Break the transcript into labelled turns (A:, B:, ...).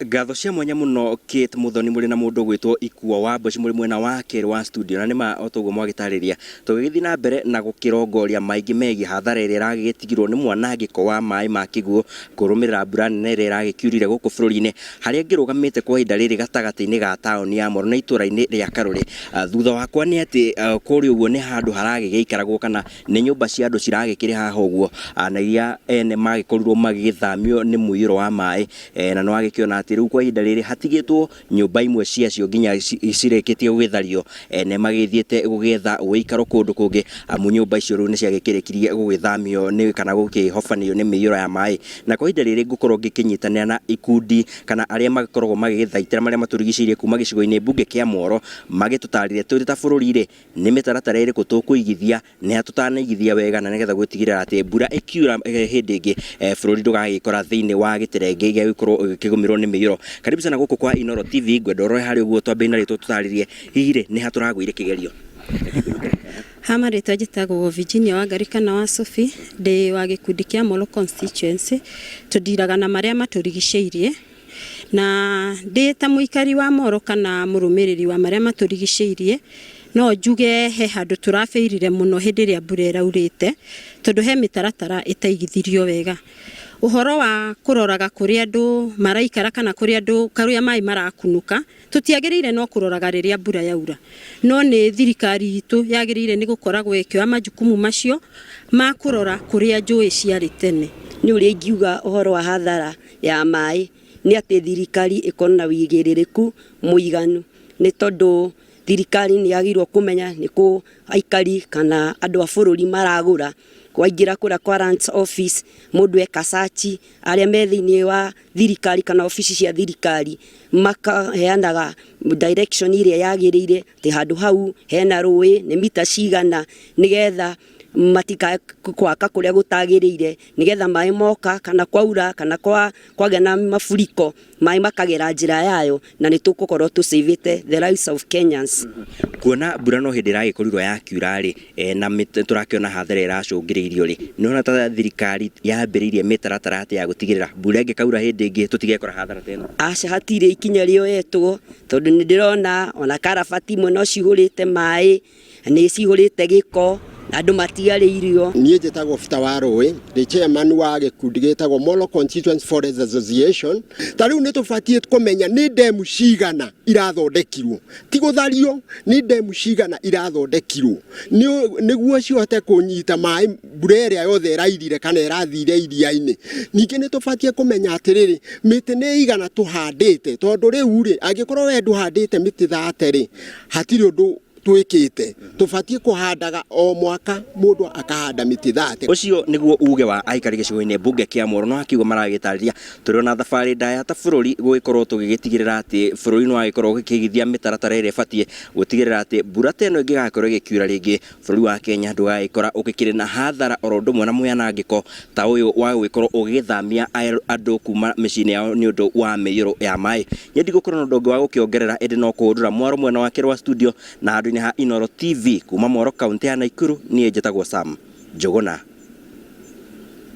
A: Ngatho cia mwanya mũno Kate Muthoni mũrĩ na mũndũ ũgwĩtwo Ikuo wa Mboci mũrĩ mwena wa kerĩ wa studio na nĩma o toguo mwagĩtarĩria tũgĩgĩthiĩ na mbere na gũkĩrongoria maingĩ megiĩ hathara ĩrĩa ĩragĩtigirwo nĩ mwanangĩko wa maĩ ma kĩguũ kũrũmĩrĩra mbura nene ĩrĩa ĩragĩkiurire gũkũ bũrũri-inĩ harĩa ngĩrũgamĩte kwa ihinda rĩrĩ gatagatĩ-inĩ ga taũni ya Moro na itũra-inĩ rĩa Karũrĩ. Thutha wakwa nĩ atĩ kũrĩa ũguo nĩ handũ haragĩgĩikaragwo kana Nĩ nyũmba cia andũ ciragĩkĩrĩ haha ũguo, na iria ene magĩkorirwo magĩgĩthamio nĩ mũiyũro wa maĩ, na nĩ wagĩkĩona atĩ rĩu kwa ihinda rĩrĩ hatigĩtwo nyũmba imwe ciacio nginya cirĩkĩtie gũgĩthario, ene magĩthiĩte gũgĩetha ũikaro kũndũ kũngĩ, amu nyũmba icio rĩu nĩ ciagĩkĩrĩkirie gũgĩthamio nĩ kana gũkĩhobanĩrio nĩ mĩiyũro ya maĩ. Na kwa ihinda rĩrĩ ngũkorwo ngĩkĩnyitanĩra na ikundi kana arĩa magĩkoragwo magĩgĩthaitĩra marĩa matũrigicĩirie kuma gĩcigo-inĩ mbunge kĩa Mworo, magĩtũtarĩrie tũrĩ ta bũrũri-rĩ, Nĩ mĩtaratara ĩrĩkũ tũkũigithia, nĩ ha tũtanaigithia wega na nĩgetha gũtigĩrĩra atĩ mbura ĩkiura hĩndĩ ĩngĩ bũrũri ndũgagĩkora thĩinĩ wa gĩterengĩ gĩa gũkorwo ũgĩkĩgũmĩrwo nĩ mĩiyũro. Karibu sana gũkũ kwa Inooro TV, ngwenda ũrore harĩa ũguo twambĩrĩrie na rĩtwa ũtũtarĩrie hihi rĩ nĩ ha tũragũire kĩgerio?
B: Ha marĩtwa njĩtagwo Virginia Wangari kana wa Sophie, ndĩ wa gĩkundi kĩa Molo constituency, tũndiraga na marĩa matũrigicĩirie. Na ndĩ ta mũikari wa Moro kana mũrũmĩrĩri wa marĩa matũrigicĩirie, no njuge he handũ tũrabĩirire mũno hĩndĩ ĩrĩa mbura ĩraurĩte, tondũ he mĩtaratara ĩtaigithirio wega. Ũhoro wa kũroraga kũrĩa andũ maraikara kana kũrĩa andũ kũrĩa maĩ marakunũka, tũtiagĩrĩire no kũroraga rĩrĩa mbura yaura, no nĩ thirikari itũ yagĩrĩire nĩ gũkoragwo ĩkĩoya majukumu macio ma kũrora kũrĩa njũĩ ciarĩ tene.
C: Niĩ ũrĩa ingiuga ũhoro wa hathara ya maĩ nĩ atĩ thirikari ĩkorwo na wĩigĩrĩrĩku mũiganu, nĩ tondũ thirikari nĩ yagĩrĩirwo kũmenya nĩ kũ aikari kana andũ a bũrũri maragũra. Waingĩra kũrĩa kwa Lands office mũndũ eka search, arĩa me thĩiniĩ wa thirikari kana obici cia thirikari makaheanaga direction ĩrĩa yagĩrĩire atĩ handũ hau hena rũĩ, nĩ mita cigana, nĩgetha matikae gwaka kũrĩa gũtagĩrĩire, nĩgetha maĩ moka kana kwaura kana kwagĩa na mafuriko maĩ makagera njĩra yayo na nĩ tũgũkorwo tũ save ĩte the lives of Kenyans.
A: Kuona mbura no hĩndĩ ĩragĩkorirwo yakiura rĩ, na tũrakĩona hathara ĩracũngĩrĩirio rĩ, nĩ ũrona ta thirikari yambĩrĩirie mĩtaratara atĩa ya gũtigĩrĩra mbura ĩngĩkaura hĩndĩ ĩngĩ tũtigekora hathara ta ĩno?
C: Aca hatirĩ ikinya rĩoetwo tondũ nĩ ndĩrona ona karabati imwe no cihũrĩte maĩ. Nĩ cihũrĩte gĩko na andũ matiarĩ irio.
D: Niĩ njĩtagwo Peter Warũĩ, ndĩ chairman wa gĩkundi gĩtagwo Molo Constituents Forest Association. Ta rĩu nĩ tũbatiĩ kũmenya nĩ ndemu cigana irathondekirwo, ti gũthario, nĩ ndemu cigana irathondekirwo nĩguo cihote kũnyita maĩ mbura ĩrĩa yothe ĩrairire kana ĩrathire iria-inĩ. Ningĩ nĩ tũbatiĩ kũmenya atĩrĩrĩ, mĩtĩ nĩ ĩigana tũhandĩte, tondũ rĩu rĩ, angĩkorwo we ndũhandĩte mĩtĩ thate rĩ, hatirĩ ũndũ twĩkĩte. Tũbatiĩ kũhandaga o mwaka mũndũ akahanda mĩtĩ thate.
A: Ũcio nĩguo uge wa aikari gĩcigo-inĩ mbunge kĩa Mworo na wakiuga maragĩtarĩria tũrĩ ona thabarĩ ndaya ta bũrũri gũgĩkorwo tũgĩgĩtigĩrĩra atĩ bũrũri nĩ wagĩkorwo ũgĩkĩigithia mĩtaratara ĩrĩa ĩbatiĩ gũtigĩrĩra atĩ mbura ta ĩno ĩngĩgakorwo ĩgĩkiura rĩngĩ Bũrũri wa Kenya ndũgagĩkora ũgĩkĩrĩ na hathara oro ũndũ ũmwe na mwanangĩko ta ũyũ wa gũgĩkorwo ũgĩgĩthamia andũ kuma mĩciĩ-inĩ yao nĩ ũndũ wa mĩiyũro ya maĩ. Niĩ ndigũkorwo na ũndũ ũngĩ wa gũkĩongerera ĩndĩ no kũhũndũra mwaro mwena wa kerĩ wa studio na handũ-inĩ ha Inooro TV kuma Mwaro kauntĩ ya Naikuru, niĩ njĩtagwo Sam Njũgũna.